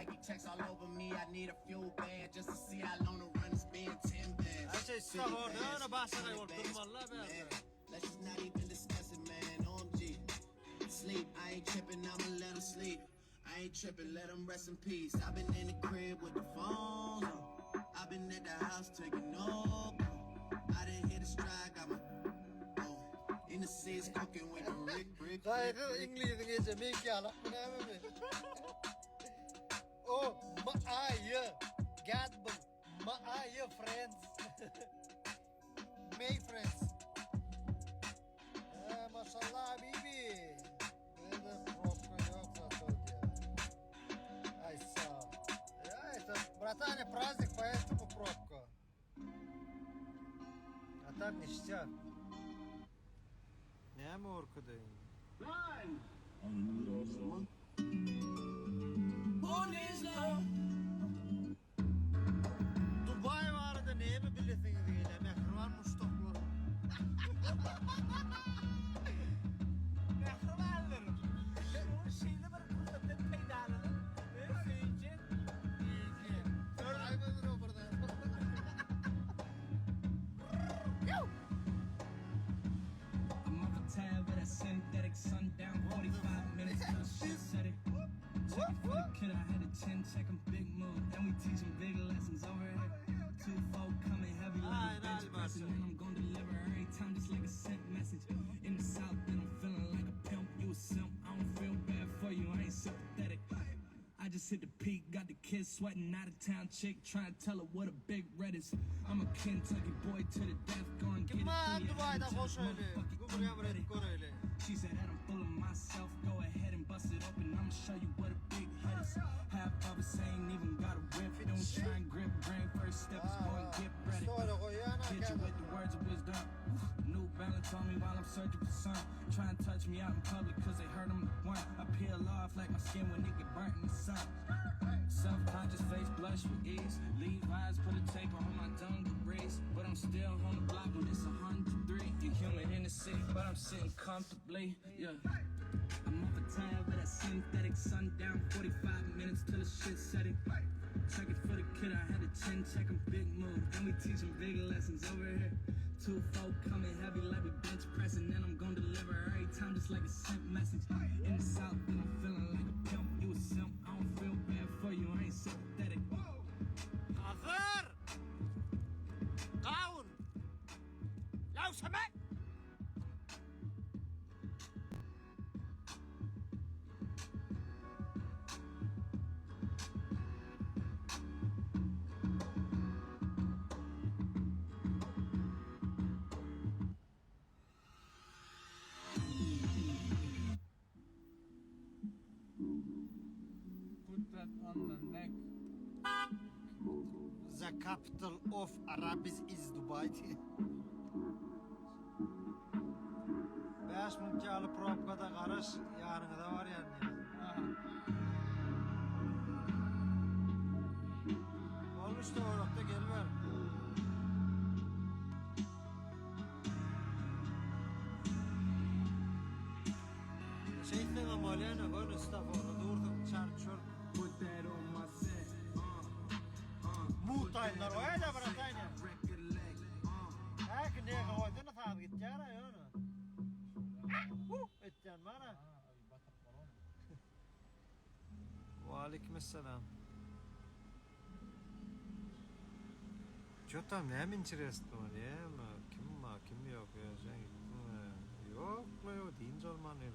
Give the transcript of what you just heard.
Nike checks all over me. I need a fuel band just to see how long the run has been. 10 bands. Her şey 50 silah orada, bands, öyle başlaray 100 olup bands. durmalılar be Man, abi. Let's just not even discuss it, man. OMG. Sleep, I ain't tripping, I'ma let 'em sleep. I ain't tripping, let 'em rest in peace. I've been in the crib with the phones on. I've been at the house taking no. I didn't hit a stride, got my oh. In the seas cooking with the Rick, Rick, Rick, Gaýgy Rick. Iňliziň eje meňki ýalakmy nämemi? O M A Y Gadble M A Y friends. May friends. Ee, maşallah habibi. Böyle probka yok zaten ya. Ay sağ ol. Ya это, братаня, праздник, поэтому пробка. А так ништяк. Näme orkudaýyn? Dubai barada näme bilesiňiz gelýär, mähriban muşdaklarym? Mähribanlarym, şu şeýle bir pursatdan peýdalanyp, öz söýünjek I'm off a tab with that synthetic sundown. 45 minutes till the shit set it. Check it for the kid, I had a chin check him big move. And we teach him big lessons over here. 2-4 coming heavy like a Aynen bench pressing. Albaşa. And I'm gonna deliver every time just like a sent message. In the south, then I'm feeling like a pimp. You a simp, I don't feel bad for you, I ain't sympathetic. I just hit the peak, got the kids sweating out of town chick, trying to tell her what a big red is. I'm a Kentucky boy to the death, gonna get Kim it man through your Dubai'da head until hoş it's öyle. motherfucking Bu buraya buraya embedded. gör öyle. She said that I'm full of myself. Go ahead and bust it open. I'ma show you what a big head is. Half of us ain't even got a whip. Don't try and grip brain. First step is go and get ready. Story goýýan Hit you with the words of wisdom. New balance on me while I'm searching for some. Try and touch me out in public cause they heard I'm the one. I peel off like my skin when it get burnt in the sun. Self-conscious face blush with ease. Levi's put a tape on my dungarees. But I'm still on the block when it's 103. You human in the city, but I'm sitting comfortably. Yeah. I'm off a tab with that synthetic sundown. 45 minutes till the shit set it. Check it for the kid, I had a chin check him big move. And we teach him big lessons over here. 2-4 coming heavy like we bench pressing. And I'm gonna deliver every time just like a sent message. In the south, then I'm feeling like a pimp. You a simp, I don't feel bad for you, I ain't sympathetic. Hazır! Gawun! Law semek! Put that on the neck. The capital of Arabis is Dubai. 5000 ýaly probkada garaş, ýanyňyza barýan diýýär. Aha. Olmuş doğrulukta geliver. Şeytan Malena gön estağfurullah durdum çar çur. Put that on my set. Uh, uh. Mutaylar o öyle bratanya. Record leg. Uh. Hak ne koydun saz gitýär aýona. Hu etýän bana. Ha, ay batak baron. Ve aleykümselam. Что там, näme интересно, näme, kim bar, kim ýok, ýa sen gitdiňmi? Ýok, la ýok, dynç alman ýörün.